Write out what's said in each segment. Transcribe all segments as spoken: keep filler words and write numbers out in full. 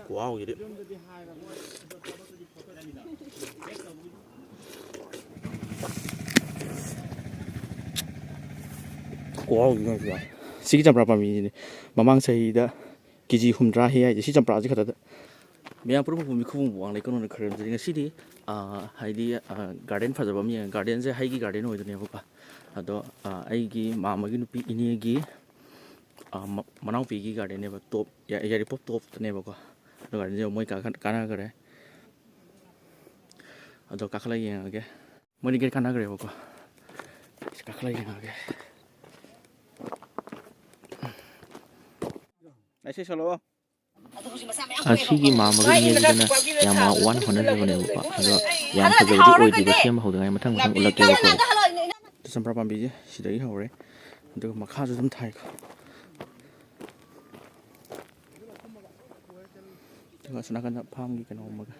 ꯈꯨꯍꯥꯎꯁꯤꯗꯤ꯫ ꯈꯨꯍꯥꯎꯁꯤꯗꯤ ꯌꯥꯝ ꯍꯥꯎꯋꯦ꯫ ꯁꯤꯒꯤ ꯆꯝꯄ꯭ꯔꯥ ꯄꯥꯝꯕꯤꯁꯤꯗꯤ ꯃꯃꯥꯡ ꯆꯍꯤꯗ ꯀꯦ ꯖꯤ ꯍꯨꯝꯗ꯭ꯔꯥ ꯍꯦꯛ ꯍꯥꯏꯁꯦ ꯁꯤ ꯆꯝꯄ꯭ꯔꯥꯁꯤ ꯈꯛꯇꯗ꯫ ꯃꯌꯥꯝ ꯄꯨꯝꯅꯃꯛꯄꯨ ꯃꯤꯈꯨꯕꯝ ꯋꯥꯡꯂꯩ ꯀꯣꯅꯨꯡꯗ ꯈꯣꯏꯔꯝꯖꯔꯤ꯫ ꯉꯁꯤꯗꯤ, ꯑꯥ, ꯍꯥꯏꯗꯤ, ꯑꯥ, ꯒꯥꯔꯗꯦꯟ ꯐꯖꯕ ꯑꯃ ꯌꯦꯡꯉꯦ꯫ ꯒꯥꯔꯗꯦꯟꯁꯦ ꯍꯩꯒꯤ ꯒꯥꯔꯗꯦꯟ ꯑꯣꯏꯗꯣꯏꯅꯦꯕꯀꯣ꯫ ꯑꯗꯣ, ꯑꯥ, ꯑꯩꯒꯤ ꯃꯥꯃꯒꯤ ꯅꯨꯄꯤ ꯏꯅꯦꯒꯤ, ꯑꯥ, ꯃ-, ꯃꯅꯥꯎꯄꯤꯒꯤ ꯒꯥꯔꯗꯦꯟꯅꯦꯕ, ꯇꯣꯞ, ꯌꯥ-, ꯌꯥꯏꯔꯤꯄꯣꯛ ꯇꯣꯞꯇꯅꯦꯕꯀꯣ꯫ ꯑꯗꯣ ꯒꯥꯔꯗꯦꯟꯁꯦ ꯃꯣꯏ ꯀꯥꯈꯠ-, ꯀꯥꯟꯅꯈ꯭ꯔꯦ꯫ ꯑꯗꯣ ꯀꯥꯈꯠꯂꯒ ꯌꯦꯡꯉꯒꯦ꯫ ꯃꯣꯏꯗꯤ ꯒꯦꯠ ꯀꯥꯟꯅꯈ꯭ꯔꯦꯕꯀꯣ꯫ ꯀꯥꯈꯠꯂꯒ ꯌꯦꯡꯉꯒꯦ꯫ ꯂꯥꯏꯁꯦꯟꯁ ꯁꯣꯜꯂꯛꯑꯣ꯫ ꯑꯁꯤꯒꯤ ꯃꯥꯝꯃꯒ ꯏꯅꯦꯁꯤꯅ ꯌꯥꯝ ꯋꯥꯅ ꯍꯣꯠꯅꯖꯕꯅꯦꯕꯀꯣ꯫ ꯑꯗꯣ ꯌꯥꯝ ꯐꯖꯕꯗꯤ ꯑꯣꯏꯗ꯭ꯔꯤꯕ, ꯁꯦꯝꯕ ꯍꯧꯗ ꯉꯥꯏ꯫ ꯃꯊꯪ ꯃꯊꯪ ꯎꯠꯂꯛꯀꯦꯕꯀꯣ꯫ ꯆꯝꯄ꯭ꯔꯥ ꯄꯥꯝꯕꯤꯁꯦ ꯁꯤꯗꯒꯤ ꯍꯧꯔꯦ, ꯑꯗꯨꯒ ꯃꯈꯥꯁꯨ ꯑꯗꯨꯝ ꯊꯥꯏꯀꯣ꯫ ꯑꯗꯨꯒ ꯑꯁꯣꯝ ꯅꯥꯀꯟꯗ ꯐꯥꯝꯒꯤ ꯀꯩꯅꯣ ꯑꯃꯒ꯫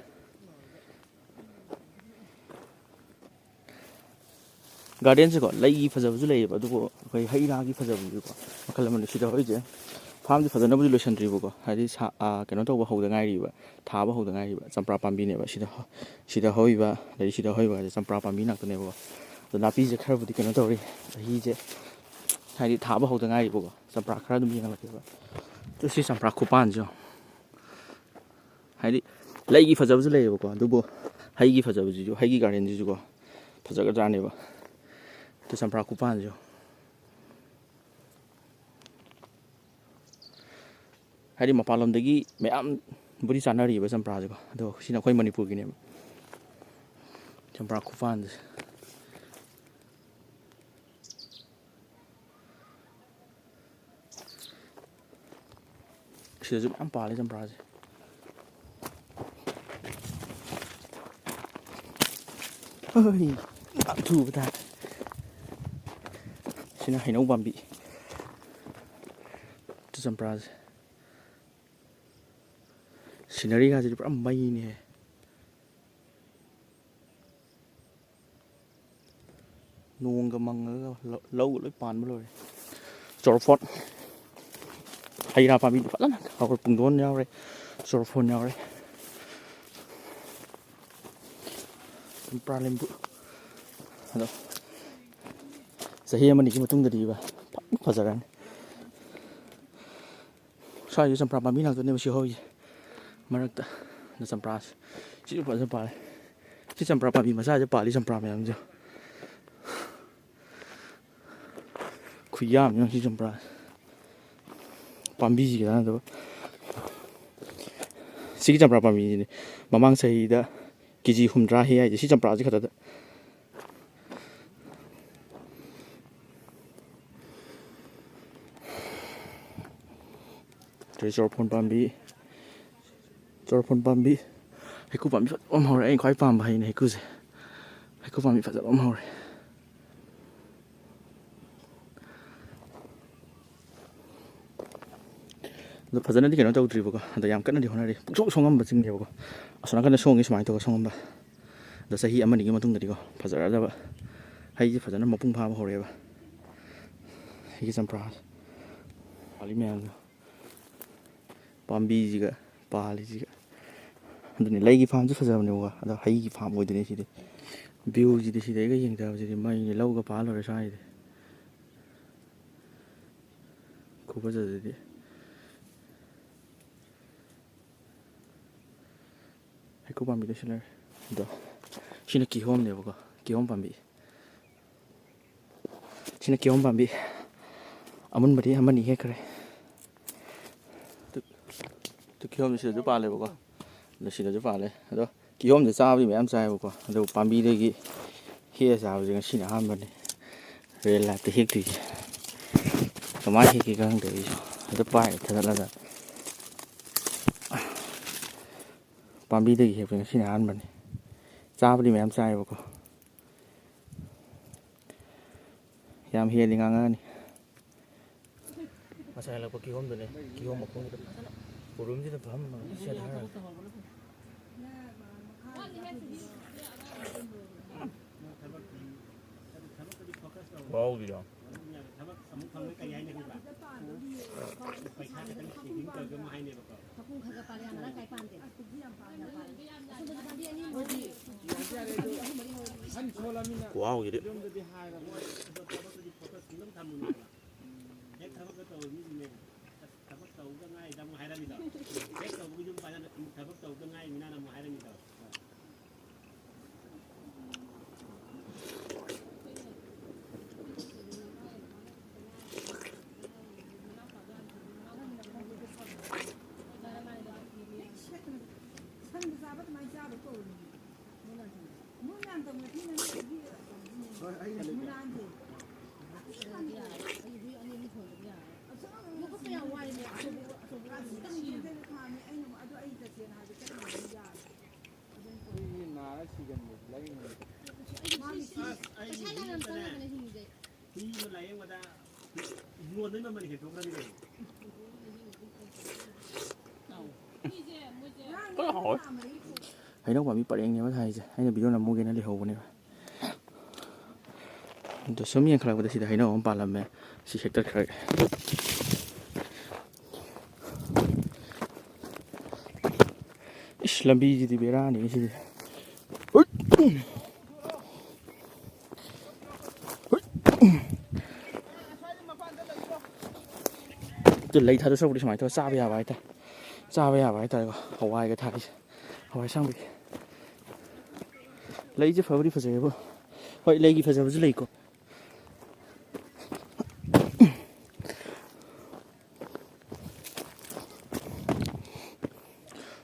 ꯒꯥꯔꯗꯦꯟꯁꯦꯀꯣ, ꯂꯩꯒꯤ ꯐꯖꯕꯁꯨ ꯂꯩꯌꯦꯕ, ꯑꯗꯨꯕꯨ ꯑꯩꯈꯣꯏ ꯍꯩ ꯔꯥꯒꯤ ꯐꯖꯕꯁꯤꯀꯣ, ꯃꯈꯜ ꯑꯃꯅꯤ꯫ ꯁꯤꯗ ꯍꯧꯔꯤꯁꯦ ꯐꯥꯝꯁꯦ ꯐꯖꯅꯕꯨꯗꯤ ꯂꯣꯏꯁꯟꯗ꯭ꯔꯤꯕꯀꯣ, ꯍꯥꯏꯗꯤ ꯁꯥ-, ꯑꯥ, ꯀꯩꯅꯣ ꯇꯧꯕ ꯍꯧꯗ ꯉꯥꯏꯔꯤꯕ, ꯊꯥꯕ ꯍꯧꯗ ꯉꯥꯏꯔꯤꯕ ꯆꯝꯄ꯭ꯔꯥ ꯄꯥꯝꯕꯤꯅꯦꯕ꯫ ꯁꯤꯗ ꯍꯧ-, ꯁꯤꯗ ꯍꯧꯔꯤꯕ, ꯑꯗꯩ ꯁꯤꯗ ꯍꯧꯔꯤꯕ ꯍꯥꯏꯁꯦ ꯆꯝꯄ꯭ꯔꯥ ꯄꯥꯝꯕꯤ ꯉꯥꯛꯇꯅꯦꯕꯀꯣ꯫ ꯑꯗꯣ ꯅꯥꯄꯤꯁꯦ ꯈꯔꯕꯨꯗꯤ ꯀꯩꯅꯣ ꯇꯧꯔꯤ, ꯆꯍꯤꯁꯦ ꯍꯥꯏꯗꯤ ꯊꯥꯕ ꯍꯧꯗ ꯉꯥꯏꯔꯤꯕꯀꯣ꯫ ꯆꯝꯄ꯭ꯔꯥ ꯈꯔ ꯑꯗꯨꯝ ꯌꯦꯡꯍꯜꯂꯛꯀꯦꯕ꯫ ꯑꯗꯣ ꯁꯤ ꯆꯝꯄ꯭ꯔꯥ ꯈꯨꯄꯥꯟꯁꯦ ꯌꯦꯡꯉꯣ꯫ ꯍꯥꯏꯗꯤ ꯂꯩꯒꯤ ꯐꯖꯕꯁꯨ ꯂꯩꯌꯦꯕꯀꯣ, ꯑꯗꯨꯕꯨ ꯍꯩꯒꯤ ꯐꯖꯕꯁꯤꯁꯨ, ꯍꯩꯒꯤ ꯒꯥꯔꯗꯦꯟꯁꯤꯁꯨꯀꯣ ꯐꯖꯒ꯭ꯔꯖꯥꯠꯅꯦꯕ꯫ ꯑꯗꯨ ꯆꯝꯄ꯭ꯔꯥ ꯈꯨꯄꯥꯟꯁꯤꯁꯨ, ꯍꯥꯏꯗꯤ ꯃꯄꯥꯟꯂꯣꯝꯗꯒꯤ ꯃꯌꯥꯝꯕꯨꯗꯤ ꯆꯥꯅꯔꯤꯕ ꯆꯝꯄ꯭ꯔꯥꯁꯦꯀꯣ, ꯑꯗꯣ ꯁꯤꯅ ꯑꯩꯈꯣꯏ ꯃꯅꯤꯄꯨꯔꯒꯤꯅꯦꯕ, ꯆꯝꯄ꯭ꯔꯥ ꯈꯨꯄꯥꯟꯁꯦ꯫ ꯁꯤꯗꯁꯨ ꯃꯌꯥꯝ ꯄꯥꯜꯂꯦ ꯆꯝꯄ꯭ꯔꯥꯁꯦ꯫ ꯍꯣꯏ, ꯌꯥꯝ ꯊꯨꯕ ꯇꯥꯔꯦ꯫ ꯁꯤꯅ ꯍꯩꯅꯧ ꯄꯥꯝꯕꯤ꯫ ꯆꯝꯄ꯭ꯔꯥꯁꯦ꯫ ꯁꯤꯅꯔꯤꯒꯁꯤꯗꯤ ꯄꯨꯔꯥ ꯃꯩꯅꯤꯍꯦ꯫ ꯅꯣꯡꯒ ꯃꯪꯉꯒ ꯂꯧ-, ꯂꯧꯒ ꯂꯣꯏ ꯄꯥꯟꯕ ꯂꯣꯏꯔꯦ꯫ ꯆꯣꯔꯐꯣꯟ꯫ ꯍꯩ ꯔꯥ ꯄꯥꯝꯕꯤꯗꯤ ꯐꯖꯅ ꯍꯧꯔꯦ꯫ ꯄꯨꯡꯗꯣꯟ ꯌꯥꯎꯔꯦ, ꯆꯣꯔꯐꯣꯟ ꯌꯥꯎꯔꯦ, ꯆꯝꯄ꯭ꯔꯥ ꯂꯦꯝꯕꯨ꯫ ꯑꯗꯣ ꯆꯍꯤ ꯑꯃꯅꯤꯒꯤ ꯃꯇꯨꯡꯗꯗꯤ ꯏꯕ ꯐꯖꯅ ꯐꯖꯔꯅꯤ꯫ ꯁ꯭ꯋꯥꯏꯁꯦ ꯆꯝꯄ꯭ꯔꯥ ꯄꯥꯝꯕꯤ ꯉꯥꯛꯇꯅꯦꯕ ꯁꯤ ꯍꯧꯔꯤꯁꯦ꯫ ꯃꯔꯛꯇ ꯑꯗ ꯆꯝꯄ꯭ꯔꯥꯁꯦ, ꯁꯤꯁꯨ ꯐꯖꯅ ꯄꯥꯜꯂꯦ꯫ ꯁꯤ ꯆꯝꯄ꯭ꯔꯥ ꯄꯥꯝꯕꯤ ꯃꯆꯥꯁꯦ ꯄꯥꯜꯂꯤ, ꯆꯝꯄ꯭ꯔꯥ ꯃꯌꯥꯝꯁꯦ꯫ ꯈꯨꯌꯥꯝ ꯑꯃ ꯁꯤ ꯆꯝꯄ꯭ꯔꯥ ꯄꯥꯝꯕꯤꯁꯤꯒ ꯆꯥꯟꯅꯗꯕ꯫ ꯁꯤꯒꯤ ꯆꯝꯄ꯭ꯔꯥ ꯄꯥꯝꯕꯤꯁꯤꯅꯤ ꯃꯃꯥꯡ ꯆꯍꯤꯗ ꯀꯦ ꯖꯤ ꯍꯨꯝꯗ꯭ꯔꯥ ꯍꯦꯛ ꯍꯥꯏꯁꯦ ꯁꯤ ꯆꯝꯄ꯭ꯔꯥꯁꯤ ꯈꯛꯇꯗ꯫ ꯑꯗꯩ ꯆꯣꯔꯐꯣꯟ ꯄꯥꯝꯕꯤ, ꯆꯣꯔꯐꯣꯟ ꯄꯥꯝꯕꯤ, ꯍꯩꯀꯨ ꯄꯥꯝꯕꯤ ꯐꯖꯕ ꯑꯃ ꯍꯧꯔꯦ꯫ ꯑꯩꯅ ꯈ꯭ꯋꯥꯏ ꯄꯥꯝꯕ ꯍꯩꯅꯦ ꯍꯩꯀꯨꯁꯦ꯫ ꯍꯩꯀꯨ ꯄꯥꯝꯕꯤ ꯐꯖꯕ ꯑꯃ ꯍꯧꯔꯦ꯫ ꯑꯗꯣ ꯐꯖꯅꯗꯤ ꯀꯩꯅꯣ ꯇꯧꯗ꯭ꯔꯤꯕꯀꯣ, ꯑꯗꯣ ꯌꯥꯝ ꯀꯟꯅꯗꯤ ꯍꯣꯠꯅꯔꯤ꯫ ꯄꯨꯡꯁꯣꯡ ꯁꯣꯡꯉꯝꯕ ꯆꯤꯡꯅꯦꯕꯀꯣ꯫ ꯑꯁꯣꯝ ꯅꯥꯀꯟꯗ ꯁꯣꯡꯉꯤ ꯁꯨꯃꯥꯏꯅ ꯇꯧꯔꯒ ꯁꯣꯡꯉꯝꯕ꯫ ꯑꯗꯣ ꯆꯍꯤ ꯑꯃꯅꯤꯒꯤ ꯃꯇꯨꯡꯗꯗꯤꯀꯣ, ꯐꯖꯔꯗꯕ, ꯍꯩꯁꯦ ꯐꯖꯅ ꯃꯄꯨꯡ ꯐꯥꯕ ꯍꯧꯔꯛꯑꯦꯕ꯫ ꯍꯩꯒꯤ ꯆꯝꯄ꯭ꯔꯥ ꯄꯥꯜꯂꯤ ꯃꯌꯥꯝꯗꯣ, ꯄꯥꯝꯕꯤꯁꯤꯒ ꯄꯥꯜꯂꯤꯁꯤꯒ꯫ ꯑꯗꯨꯅꯤ, ꯂꯩꯒꯤ ꯐꯥꯝꯁꯨ ꯐꯖꯕꯅꯦꯕꯀꯣ, ꯑꯗꯣ ꯍꯩꯒꯤ ꯐꯥꯝ ꯑꯣꯏꯗꯣꯏꯅꯦ ꯁꯤꯗꯤ꯫ ꯚ꯭ꯌꯨꯁꯤꯗꯤ ꯁꯤꯗꯩꯒ ꯌꯦꯡꯊꯕꯁꯤꯗꯤ ꯃꯩꯅꯤ, ꯂꯧꯒ ꯄꯥꯜ ꯂꯣꯏꯔꯦ ꯁ꯭ꯋꯥꯏꯁꯤꯗꯤ꯫ ꯈꯨꯐꯖꯗꯗꯤ꯫ ꯍꯩꯀꯨ ꯄꯥꯝꯕꯤꯗ ꯁꯤ ꯂꯩꯔꯦ꯫ ꯑꯗꯣ ꯁꯤꯅ ꯀꯤꯍꯣꯝꯅꯦꯕꯀꯣ, ꯀꯤꯍꯣꯝ ꯄꯥꯝꯕꯤ꯫ ꯁꯤꯅ ꯀꯤꯍꯣꯝ ꯄꯥꯝꯕꯤ ꯑꯃꯨꯟꯕꯗꯤ ꯑꯃꯅꯤ ꯍꯦꯛꯈ꯭ꯔꯦ꯫ ꯇꯨ-, ꯇꯨ ꯀꯤꯍꯣꯝꯁꯦ ꯁꯤꯗꯁꯨ ꯄꯥꯜꯂꯦꯕꯀꯣ, ꯑꯗꯣ ꯁꯤꯗꯁꯨ ꯄꯥꯜꯂꯦ꯫ ꯑꯗꯣ ꯀꯤꯍꯣꯝꯁꯦ ꯆꯥꯕꯗꯤ ꯃꯌꯥꯝ ꯆꯥꯏꯌꯦꯕꯀꯣ, ꯑꯗꯨ ꯄꯥꯝꯕꯤꯗꯒꯤ ꯍꯦꯛꯑ ꯆꯥꯕꯁꯦ ꯉꯁꯤꯅ ꯑꯍꯥꯟꯕꯅꯤ꯫ ꯔꯤꯌꯦꯜ ꯂꯥꯏꯐꯇ ꯍꯦꯛꯇꯣꯏꯁꯦ꯫ ꯀꯃꯥꯏꯅ ꯍꯦꯛꯀꯦ ꯈꯪꯗꯦ ꯑꯩꯁꯨ꯫ ꯑꯗꯨ ꯄꯥꯏꯔ ꯊꯥꯗꯠꯂꯒ ꯄꯥꯝꯕꯤꯗꯒꯤ ꯍꯦꯛꯄ ꯉꯁꯤꯅ ꯑꯍꯥꯟꯕꯅꯤ꯫ ꯆꯥꯕꯗꯤ ꯃꯌꯥꯝ ꯆꯥꯏꯌꯦꯕꯀꯣ꯫ ꯌꯥꯝ ꯍꯦꯜꯂꯤ ꯉꯥꯡꯉꯛꯑꯅꯤ꯫ ꯉꯁꯥꯏ ꯍꯜꯂꯛꯄ ꯀꯤꯍꯣꯝꯗꯨꯅꯦ꯫ ꯀꯤꯍꯣꯝ ꯃꯈꯣꯡꯁꯤꯗ ꯐꯖꯅ ꯎꯔꯨꯝꯁꯤꯗ ꯐꯝꯃꯒ ꯁꯦꯠꯊꯔꯒ꯫ ꯋꯥꯎꯗꯤ ꯌꯥꯝ꯫ ꯊꯕꯛ ꯑꯃꯨꯛ ꯐꯪꯉꯦ ꯀꯔꯤ ꯍꯥꯏꯅ ꯈꯪꯕ꯭ꯔꯥ? ꯄꯩꯁꯥ ꯈꯛꯇꯪ saving ꯇꯧꯔꯒ ꯑꯃꯨꯛ ꯍꯥꯏꯅꯦꯕꯀꯣ꯫ ꯃꯄꯨꯡ ꯈꯔ ꯈꯔ ꯄꯥꯜꯂꯦ, ꯃꯔꯥꯡ ꯀꯥꯏ ꯄꯥꯟꯗꯦ꯫ ꯑꯁꯣꯝꯗꯗꯤ ꯄꯥꯝꯕꯤ ꯑꯅꯤ ꯑꯍꯨꯝ ꯃꯔꯤ ꯍꯧꯔꯦ꯫ ꯈ꯭ꯋꯥꯎꯒꯤꯗꯤ꯫ ꯌꯨꯝꯗꯗꯤ ꯍꯥꯏꯔꯕꯅꯦ꯫ ꯑꯗꯣ ꯊꯕꯛꯇꯨꯗꯤ focus ꯁꯨꯡꯊꯝ ꯊꯝꯃꯨꯅꯣ ꯍꯥꯏꯕ꯫ ꯍꯦꯛ ꯊꯕꯛꯀ ꯇꯧꯔ ꯃꯤꯁꯤꯡꯅꯦ, "ꯑꯁ, ꯊꯕꯛ ꯇꯧꯕꯗ ꯉꯥꯏꯗ" ꯑꯃꯨꯛ ꯍꯥꯏꯔꯝꯃꯤꯗꯣ꯫ ꯍꯦꯛ ꯇꯧꯕꯒ ꯌꯨꯝ ꯄꯥꯟꯅ "ꯊꯕꯛ ꯇꯧꯕꯗ ꯉꯥꯏꯔꯤꯃꯤꯅ" ꯑꯃꯨꯛ ꯍꯥꯏꯔꯝꯃꯤꯗꯣ꯫ ꯁꯟꯒ ꯆꯥꯕ ꯑꯗꯨꯃꯥꯏꯅ ꯆꯥꯕ ꯀꯧꯔꯤꯅꯦ꯫ ꯃꯣꯏ ꯃꯌꯥꯝ ꯇꯧꯅꯗꯦ ꯅꯪ ꯑꯗꯨꯒꯤ ꯍꯣꯏ, ꯑꯩ ꯃꯨꯛꯕꯥꯡꯁꯦ꯫ ꯂꯣꯛꯈꯠꯄ ꯌꯥꯝ ꯋꯥꯏꯅꯦ, ꯑꯆꯧꯕ, ꯑꯆꯧꯕ ꯀ꯭ꯂꯥꯁ ꯈꯤꯇꯪ ꯌꯦꯡꯗꯣꯏꯅ ꯊꯥꯝꯃꯦ꯫ ꯑꯩꯅ ꯑꯃꯨꯛ ꯑꯗꯨ ꯑꯩ ꯇꯁꯦꯡꯅ ꯍꯥꯏꯕ ꯆꯠꯅꯕ ꯌꯥꯔꯦ꯫ ꯑꯩꯈꯣꯏꯒꯤ ꯅꯥꯔ ꯁꯤꯒꯟꯕꯁꯦ ꯂꯥꯏꯌꯦꯡꯕꯗ꯫ ꯃꯥꯒꯤ ꯄꯩꯁꯥ ꯌꯥꯝ ꯆꯪꯉꯕꯅꯦ ꯍꯤꯡꯕꯁꯦ꯫ ꯍꯨꯏ ꯑꯃ ꯂꯥꯏꯌꯦꯡꯕꯗ ꯌꯣꯟꯕꯩ ꯃꯃꯜ ꯍꯦꯟꯗꯣꯛꯈ꯭ꯔꯕꯅꯤ ꯀꯩꯅꯣ꯫ ꯍꯩꯅꯧ ꯄꯥꯝꯕꯤ ꯄꯔꯦꯡꯅꯦꯕ ꯊꯥꯏꯁꯦ꯫ ꯑꯩꯅ video ꯅꯝꯃꯨꯒꯦꯅ ꯂꯩꯍꯧꯕꯅꯦꯕ꯫ ꯑꯗꯣ ꯁꯨꯝ ꯌꯦꯡꯈꯠꯂꯛꯄꯗ ꯁꯤꯗ ꯍꯩꯅꯧ ꯑꯃ ꯄꯥꯜꯂꯝꯃꯦ꯫ ꯁꯤ ꯍꯦꯛꯇꯠꯈ꯭ꯔꯒꯦ꯫ ꯏꯁ, ꯂꯝꯕꯤꯁꯤꯗꯤ ꯕꯦꯔꯥꯅꯤ ꯁꯤꯗꯤ꯫ ꯍꯨꯏꯠ! ꯍꯨꯏꯠ! ꯑꯗꯨ ꯂꯩ ꯊꯥꯗꯣꯛ ꯁꯔꯨꯛꯄꯨꯗꯤ ꯁꯨꯃꯥꯏꯅ ꯇꯧꯔ ꯆꯥꯕ ꯌꯥꯕ ꯍꯥꯏꯇꯥꯔꯦ꯫ ꯆꯥꯕ ꯌꯥꯕ ꯍꯥꯏꯇꯥꯔꯦꯀꯣ꯫ ꯍꯋꯥꯏꯒ ꯊꯥꯔꯤꯁꯦ꯫ ꯍꯋꯥꯏ ꯑꯁꯥꯡꯕꯤ꯫ ꯂꯩꯁꯦ ꯐꯕꯨꯗꯤ ꯐꯖꯩꯌꯦꯕꯨ꯫ ꯍꯣꯏ, ꯂꯩꯒꯤ ꯐꯖꯕꯁꯨ ꯂꯩꯀꯣ꯫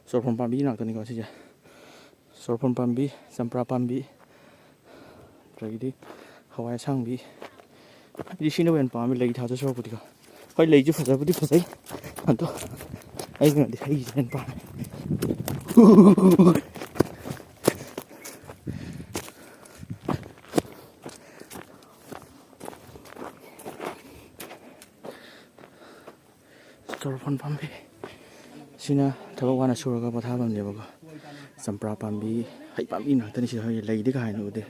ꯆꯣꯔꯐꯣꯟ ꯄꯥꯝꯕꯤ ꯉꯥꯛꯇꯅꯤꯀꯣ ꯁꯤꯁꯦ꯫ ꯆꯣꯔꯐꯣꯟ ꯄꯥꯝꯕꯤ, ꯆꯝꯄ꯭ꯔꯥ ꯄꯥꯝꯕꯤ, ꯑꯗꯒꯤꯗꯤ ꯍꯋꯥꯏ ꯑꯁꯥꯡꯕꯤ꯫ ꯑꯩꯗꯤ ꯁꯤꯅꯕꯨ ꯍꯦꯟꯅ ꯄꯥꯝꯃꯤ, ꯂꯩ ꯊꯥꯗꯣꯏ ꯁꯔꯨꯛꯄꯨꯗꯤꯀꯣ꯫ ꯍꯣꯏ, ꯂꯩꯁꯨ ꯐꯖꯕꯨꯗꯤ ꯐꯖꯩ, ꯑꯗꯣ ꯑꯩꯒꯤꯅꯗꯤ ꯍꯩꯁꯤꯅ ꯍꯦꯟꯅ ꯄꯥꯝꯃꯦ꯫ ꯆꯣꯔꯐꯣꯟ ꯄꯥꯝꯕꯤ꯫ ꯁꯤꯅ ꯊꯕꯛ ꯋꯥꯅ ꯁꯨꯔꯒ ꯄꯣꯊꯥꯐꯝꯅꯦꯕꯀꯣ꯫ ꯆꯝꯄ꯭ꯔꯥ ꯄꯥꯝꯕꯤ, ꯍꯩ ꯄꯥꯝꯕꯤ ꯉꯥꯛꯇꯅꯤ ꯁꯤꯗ ꯍꯧꯔꯤꯁꯦ꯫ ꯂꯩꯗꯤ ꯀꯥ ꯍꯦꯟꯅ ꯎꯗꯦ꯫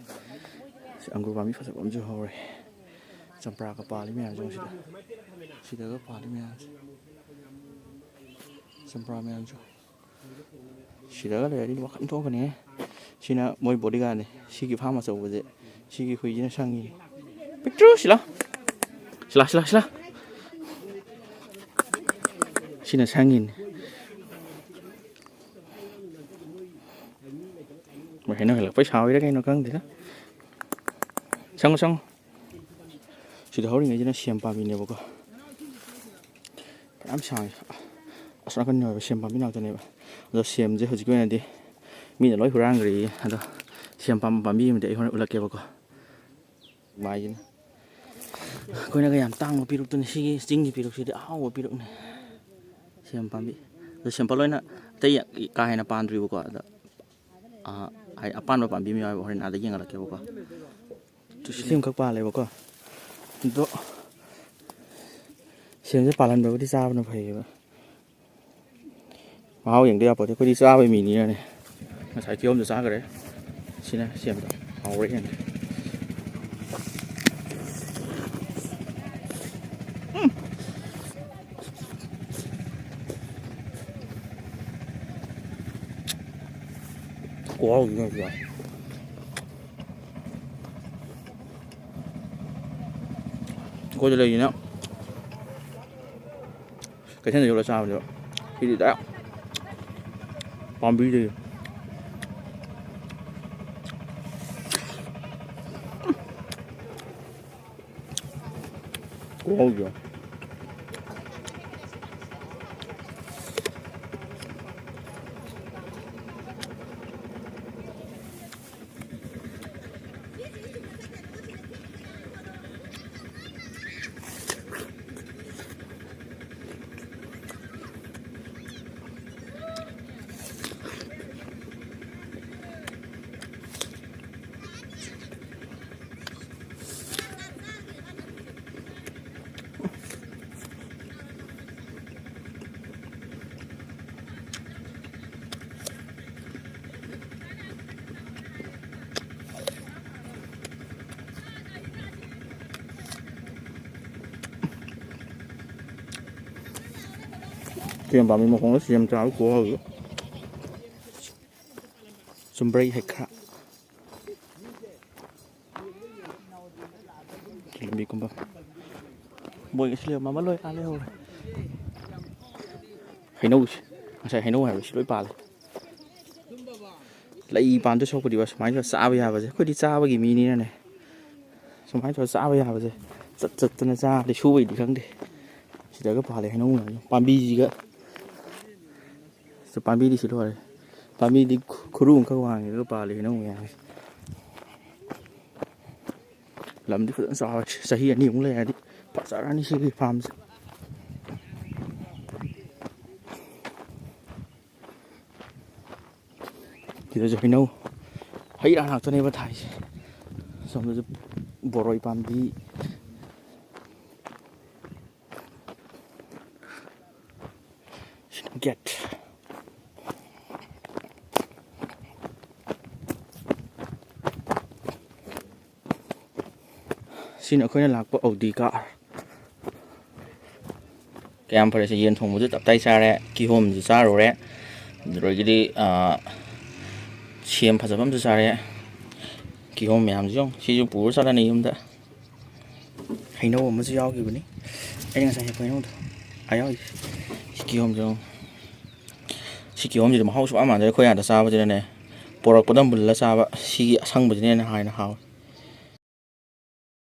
ꯁꯤ ꯑꯪꯒꯨꯔ ꯄꯥꯝꯕꯤ ꯐꯖꯕ ꯑꯃꯁꯨ ꯍꯧꯔꯦ꯫ ꯆꯝꯄ꯭ꯔꯥꯒ ꯄꯥꯜꯂꯤ ꯃꯌꯥꯝꯁꯦ ꯁꯤꯗ, ꯁꯤꯗꯒ ꯄꯥꯜꯂꯤ ꯃꯌꯥꯝꯁꯦ, ꯆꯝꯄ꯭ꯔꯥ ꯃꯌꯥꯝꯁꯨ꯫ ꯁꯤꯗꯒ ꯂꯩꯔꯗꯤ ꯋꯥꯈꯜ ꯊꯣꯛꯀꯅꯤ꯫ ꯁꯤꯅ ꯃꯣꯏ ꯕꯣꯗꯤꯒꯥꯔꯗꯅꯤ꯫ ꯁꯤꯒꯤ ꯐꯥꯝ ꯑꯆꯧꯕꯁꯦ ꯁꯤꯒꯤ ꯍꯨꯏꯁꯤꯅ ꯁꯪꯉꯤꯅꯤ꯫ ꯄꯤꯛꯇ꯭ꯔꯨ ꯁꯤꯂꯥ, ꯁꯤꯂꯥ, ꯁꯤꯂꯥ, ꯁꯤꯂꯥ꯫ ꯁꯤꯅ ꯁꯪꯉꯤꯅꯤ꯫ ꯃꯣꯏ ꯍꯩꯅꯧ ꯍꯦꯜꯂꯛꯄꯩ ꯁꯥꯎꯔꯤꯔꯥ ꯀꯩꯅꯣ ꯈꯪꯗꯦꯗ꯫ ꯁꯪꯉꯣ, ꯁꯪꯉꯣ꯫ ꯁꯤꯗ ꯍꯧꯔꯤꯉꯩꯁꯤꯅ ꯁꯦꯝ ꯄꯥꯝꯕꯤꯅꯦꯕꯀꯣ꯫ ꯐꯅꯌꯥꯝ ꯁꯥꯡꯉꯤ꯫ ꯑꯁꯣꯝ ꯅꯥꯀꯟ ꯑꯣꯏꯕ ꯁꯦꯝ ꯄꯥꯝꯕꯤ ꯉꯥꯛꯇꯅꯦꯕ꯫ ꯑꯗꯣ ꯁꯦꯝꯁꯦ ꯍꯧꯖꯤꯛꯀꯤ ꯑꯣꯏꯅꯗꯤ ꯃꯤꯅ ꯂꯣꯏ ꯍꯨꯔꯥꯟꯈ꯭ꯔꯦꯌꯦ꯫ ꯑꯗꯣ ꯁꯦꯝ ꯄꯥꯝꯕꯤ ꯑꯃꯗꯤ ꯑꯩ ꯍꯣꯔꯦꯟ ꯎꯠꯂꯛꯀꯦꯕꯀꯣ꯫ ꯃꯥꯏꯁꯤꯅ ꯑꯩꯈꯣꯏꯅꯒ ꯌꯥꯝ ꯇꯥꯡꯕ ꯄꯤꯔꯨꯛꯇꯨꯅꯤ꯫ ꯁꯤꯒꯤ ꯆꯤꯡꯒꯤ ꯄꯤꯔꯨꯛꯁꯤꯗꯤ ꯑꯍꯥꯎꯕ ꯄꯤꯔꯨꯛꯅꯤ꯫ ꯁꯦꯝ ꯄꯥꯝꯕꯤ꯫ ꯑꯗꯣ ꯁꯦꯝꯄꯜ ꯑꯣꯏꯅ ꯑꯇꯩ ꯀꯥ ꯍꯦꯟꯅ ꯄꯥꯟꯗ꯭ꯔꯤꯕꯀꯣ꯫ ꯑꯗ, ꯑꯥ, ꯍꯥꯏꯗꯤ ꯑꯄꯥꯟꯕ ꯄꯥꯝꯕꯤ ꯑꯃ ꯌꯥꯎꯋꯦꯕ, ꯍꯣꯔꯦꯟ ꯑꯥꯗ ꯌꯦꯡꯍꯜꯂꯛꯀꯦꯕꯀꯣ꯫ ꯁꯤꯃꯈꯛ ꯄꯥꯜꯂꯦꯕꯀꯣ꯫ ꯑꯗꯣ ꯁꯦꯝꯁꯦ ꯄꯥꯜꯍꯟꯕꯕꯨꯗꯤ ꯆꯥꯕꯅ ꯐꯩꯌꯦꯕ꯫ ꯃꯍꯥꯎ ꯌꯦꯡꯗ ꯌꯥꯄꯣꯠꯇꯦ, ꯑꯩꯈꯣꯏꯗꯤ ꯆꯥꯕꯩ ꯃꯤꯅꯤꯅꯅꯦ꯫ ꯉꯁꯥꯏ ꯀꯤꯍꯣꯝꯗꯣ ꯆꯥꯈ꯭ꯔꯦ꯫ ꯁꯤꯅ ꯁꯦꯝꯗꯣ ꯍꯥꯎꯕ꯭ꯔꯥ ꯌꯦꯡꯒꯦ꯫ ꯎꯝ꯫ ꯈꯨꯍꯥꯎꯗꯤ ꯅꯠꯇꯦ꯫ ꯑꯩꯈꯣꯏꯗ ꯂꯩꯔꯤꯅ ꯀꯩꯊꯦꯜꯗ ꯌꯣꯜꯂ ꯆꯥꯕꯅꯦꯕ꯫ ꯁꯤꯗꯤ ꯗꯥꯏꯔꯦꯛ ꯄꯥꯝꯕꯤꯗꯒꯤ꯫ ꯈꯨꯍꯥꯎꯗꯣ꯫ ꯁꯦꯝ ꯄꯥꯝꯕꯤ ꯃꯈꯣꯡꯗ ꯁꯦꯝ ꯆꯥꯕ ꯈꯨꯍꯥꯎꯗꯣ꯫ ꯆꯨꯝꯕ꯭ꯔꯩ ꯍꯩꯈꯥ꯫ ꯂꯝꯕꯤ ꯀꯨꯝꯕ꯫ ꯃꯣꯏ ꯉꯁꯤ ꯂꯩꯔꯝꯕ ꯑꯃ ꯂꯣꯏ ꯑꯥ ꯂꯩꯍꯧꯔꯦ꯫ ꯍꯩꯅꯧꯁꯦ, ꯉꯁꯥꯏ ꯍꯩꯅꯧ ꯍꯥꯏꯕꯁꯤ ꯂꯣꯏ ꯄꯥꯜꯂꯦ꯫ ꯂꯩ ꯄꯥꯟꯗꯣꯏ ꯁꯔꯨꯛꯄꯨꯗꯤ ꯁꯨꯃꯥꯏꯅ ꯇꯧꯔ ꯆꯥꯕ ꯌꯥꯕꯁꯦ, ꯑꯩꯈꯣꯏꯗꯤ ꯆꯥꯕꯒꯤ ꯃꯤꯅꯤꯅꯅꯦ, ꯁꯨꯃꯥꯏꯅ ꯇꯧꯔ ꯆꯥꯕ ꯌꯥꯕꯁꯦ ꯆꯠ ꯆꯠꯇꯅ ꯆꯥꯔꯗꯤ ꯁꯨꯕꯩꯗꯤ ꯈꯪꯗꯦ꯫ ꯁꯤꯗꯒ ꯄꯥꯜꯂꯦ ꯍꯩꯅꯧ ꯃꯌꯥꯝꯁꯦ꯫ ꯄꯥꯝꯕꯤꯁꯤꯒ, ꯁꯤ ꯄꯥꯝꯕꯤꯗꯤ ꯁꯤ ꯂꯣꯏꯔꯦ꯫ ꯄꯥꯝꯕꯤꯗꯤ ꯈꯨ-, ꯈꯨꯔꯨ ꯑꯃꯈꯛ ꯋꯥꯡꯉꯦ, ꯑꯗꯨꯒ ꯄꯥꯜꯂꯦ ꯍꯩꯅꯧ ꯃꯌꯥꯝꯁꯦ꯫ ꯂꯝꯗꯤ ꯐꯖꯅ ꯆꯥꯎꯔꯦ꯫ ꯆꯍꯤ ꯑꯅꯤꯃꯨꯛ ꯂꯩꯔꯗꯤ ꯐꯖꯔꯅꯤ ꯁꯤꯒꯤ ꯐꯥꯔꯝꯁꯦ꯫ ꯁꯤꯗꯁꯨ ꯍꯩꯅꯧ, ꯍꯩ ꯔꯥ ꯉꯥꯛꯇꯅꯦꯕ ꯊꯥꯏꯁꯦ꯫ ꯁꯣꯝꯗꯁꯨ ꯕꯣꯔꯣꯏ ꯄꯥꯝꯕꯤ꯫ ꯒꯦꯠ꯫ ꯁꯤꯅ ꯑꯩꯈꯣꯏꯅ ꯂꯥꯛꯄ ꯑꯧꯗꯤ ꯀꯥꯔ꯫ ꯀꯌꯥꯝ ꯐꯔꯦ ꯁꯦ, ꯌꯦꯟ ꯊꯣꯡꯕꯁꯨ ꯇꯞꯇꯥꯏ ꯆꯥꯔꯦ, ꯀꯤꯍꯣꯝꯁꯨ ꯆꯥꯔꯨꯔꯦ, ꯑꯗꯨꯗꯒꯤꯗꯤ, ꯑꯥ, ꯁꯦꯝ ꯐꯖꯕ ꯑꯃꯁꯨ ꯆꯥꯔꯦ꯫ ꯀꯤꯍꯣꯝ ꯃꯌꯥꯝꯁꯤ ꯌꯦꯡꯉꯨ, ꯁꯤꯁꯨ ꯄꯨꯔ ꯆꯠꯂꯅꯤ ꯌꯨꯝꯗ꯫ ꯍꯩꯅꯧ ꯑꯃꯁꯨ ꯌꯥꯎꯈꯤꯕꯅꯤ, ꯑꯩꯅ ꯉꯁꯥꯏ ꯍꯦꯛꯄ ꯍꯩꯅꯧꯗꯣ꯫ ꯑꯥ, ꯌꯥꯎꯔꯤ꯫ ꯁꯤ ꯀꯤꯍꯣꯝꯁꯦ ꯌꯦꯡꯉꯨ꯫ ꯁꯤ ꯀꯤꯍꯣꯝꯁꯤꯗꯤ ꯃꯍꯥꯎ ꯁꯨꯛꯃꯥꯟ ꯃꯥꯟꯗꯦ꯫ ꯑꯩꯈꯣꯏ ꯑꯥꯗ ꯆꯥꯕꯁꯤꯅꯅꯦ, ꯄꯣꯔꯛꯄꯗ ꯃꯨꯜꯂ ꯆꯥꯕ, ꯁꯤꯒꯤ ꯑꯁꯪꯕꯁꯤꯅ ꯍꯦꯟꯅ ꯍꯥꯏꯅ ꯍꯥꯎꯋꯦ꯫